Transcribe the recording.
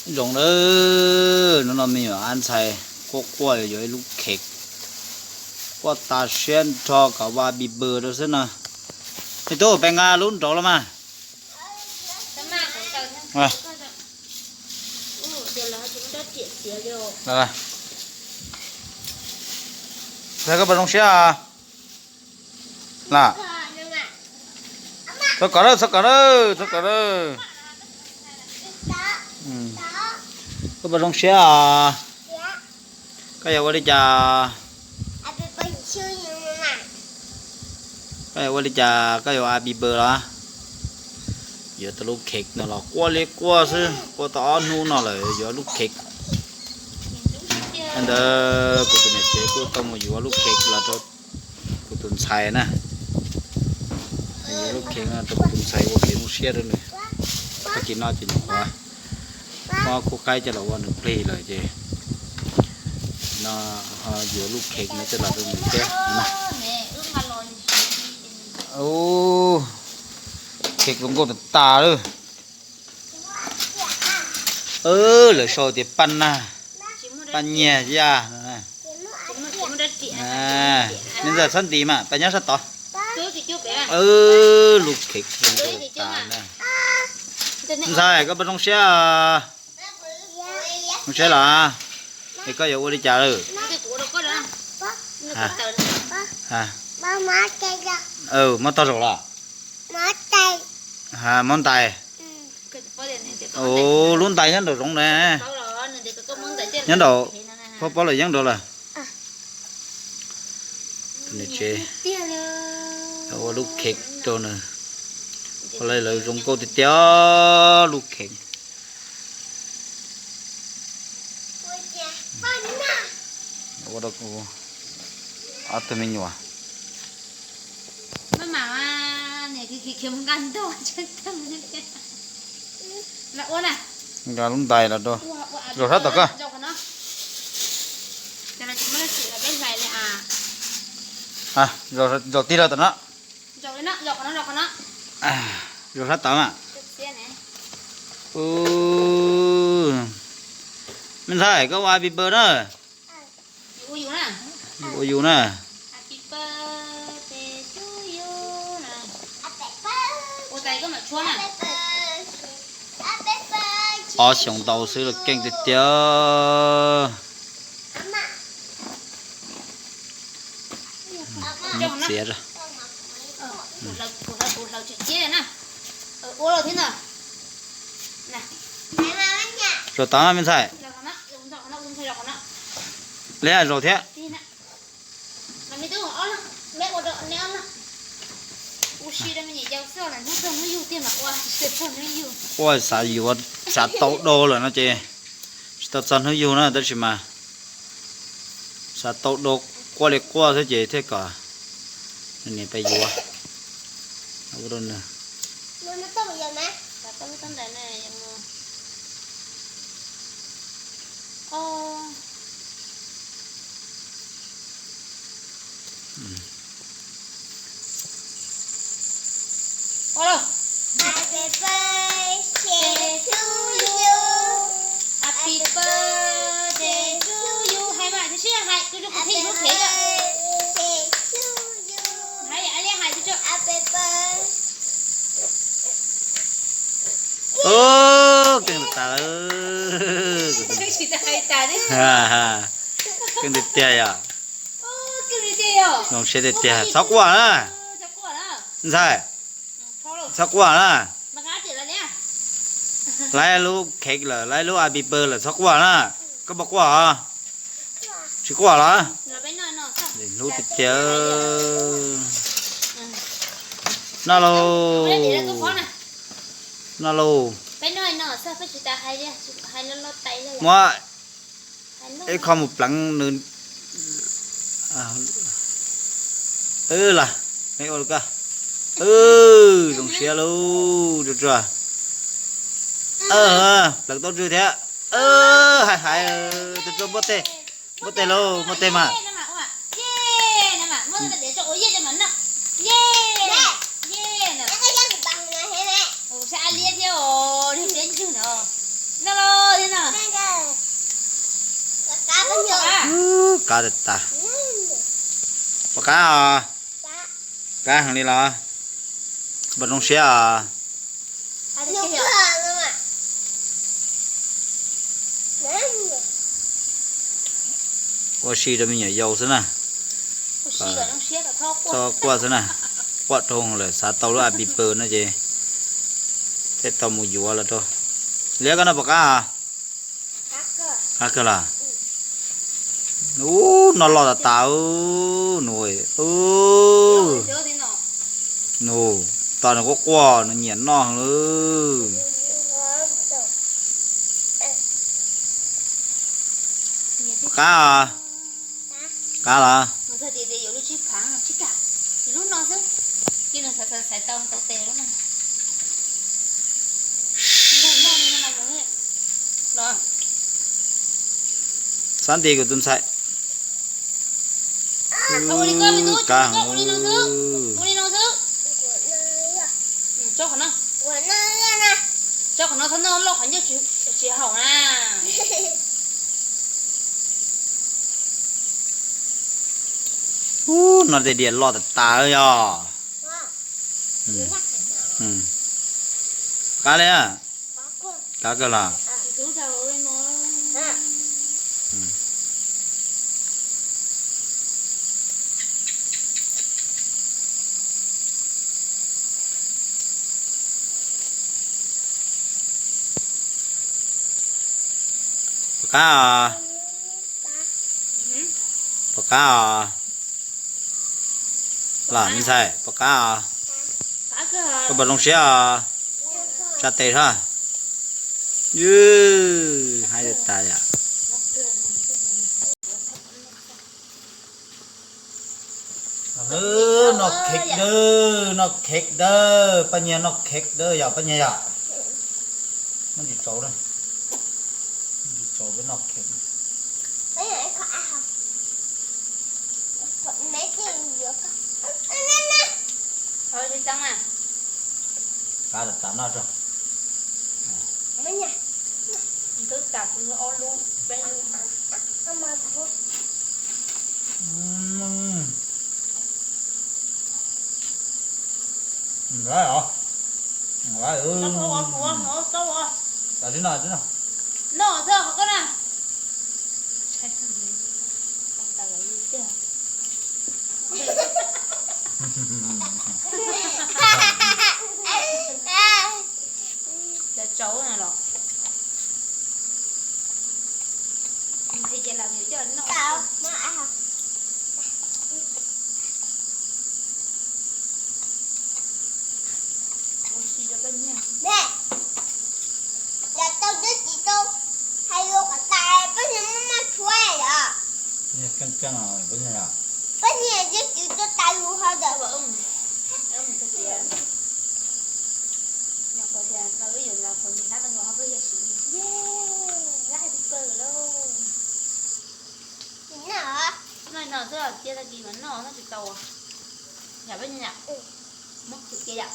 Zoo lawm, hnub no me nyuam ab ntxhais quaj quaj yuav ib lub khev, quaj tas siab nrho kom ua bi pw rau xwb no. Me tub, pes nqa lub nraud los mas. Koj puas zoo siab? Txhob kov lawm, txhob kov lawm, txhob kov lawm. Koj puas zoo siab os? Koj yuav ua li cas? Koj yuav ua li cas koj yuav a bi pw los? Yuav tau lub khev no los quaj li quaj xwb, quaj tau ob hnub no lawm yuav lub khev. Ntawd kuv tus niam tsev kuj tau mus yuav lub khev los rau kuv tus ntxhais na. Yuav lub khev no rau kuv tus ntxhais ua kev zoo siab rau nws. Tag kis no ces nyuam qhuav muab khub qaib coj los ua nws plig lawm ces no yuav lub khev no coj los rau nws thiab na. Khev zoo nkauj tas tas lawm. Lawv sau tias paj nag, paj nyiag yaj. Me ntxhais txhob ntis mas pab nyob sab tod. Lub khev zoo nkauj tas na. Ntxhais, koj puas zoo siab? Zoo siab los? Es koj yuav ua li cas lawm? Muab tog zaum los? Muab ntais. Lub ntais nyob nraum zoov na. Nyob nraum, phob pob lawm yeeb nraud lawm. Nws tsev ua lub khev rau nws. Ua li lawv zoo nkauj tiag tiag lub khev. Ua rau kuv ob tug me nyuam. Nkag lub ntais los rau. Zaum sab tom koj. Zaum tig los tom no. Zaum sab tom mas. Me ntxhais, koj ua happy birthday na. Ua yus na. Ob xyoos ntau xwb los keej tiag tiag. Txiav. Zaum tod me ntxhais. Li zaum thiab. Ua xav yuav, xav tau do lawm no ces tsis tau txog hnub yug na, tab sis mas xav tau do, quaj li quaj xwb ces thiaj kom niam pab yuav. Keej tas lawm. Keej tiag tiag yom. Zoo siab tiag tiag, txhob quaj na. Ntxhais, txhob quaj na. Laib lub cake lawm, laib lub happy birthday lawm, txhob quaj na. Koj puas quaj os? Tsis quaj los? Hlub tiag tiag. Noj lauj. Noj lauj. Muab ib qho mus pleev nws. Los, me ua koj. Zoo siab lauj, tsuag tsuag. Pleev tau tswg thiab. Hais hais, tsuag tsuag npuaj teg. Npuaj teg lauj, npuaj teg mas. Ub, qab tas tas. Pom qab os? Qab heev li los? Npam zoo siab os. Ua si rau me nyuam yaus xwb na. Txhob quaj xwb na. Quaj rau lawm xav tau lub a pi pw no ces thiaj tau mus yuav los rau. Liab, koj noj pom qab os? Qab kawg los? Ub, noj loj tas tas. Nus, nus, tos nws quaj quaj, nws nyiam noj heev li. Qab os? Qab los? Xav nti kuv tus ntxhais. Qab heev. Ub, no tej diav loj tas tas yog. Qab li, qab kawg los? Pom qab os? Pom qab os? Los me ntxhais, pom qab os? Koj puas zoo siab os? Tsa tes sab. Ywg, haib tas tas yom. Noj cake dawb, noj cake dawb, Paj Nyiag noj cake dawb yom, Paj Nyiag yom. Muab ntsis tsaus, ntsis tsaus peb noj cake. Qab tas tas noj tso. Twb tas kuv ob lub peb lub. Noj xwb qhov koj na. Cov tsaus na los. Ua si rau koj nyiag. Yog tau twb tsis tau hais lus kom tas, peb nyias muaj maj tshuav yom. Peb nyias keej keej, peb nyias yom. Peb nyias twb tsis tau tas lus ho ntawm. Nyob qhov tias no wb yuav los qhov nqis hlab tau nkaus ho peb yog siv, yog happy birthday lauj. Noj no xwb, cia tag kis mas noj, noj tsis tau. Yam peb nyias, muab khaws cia yom.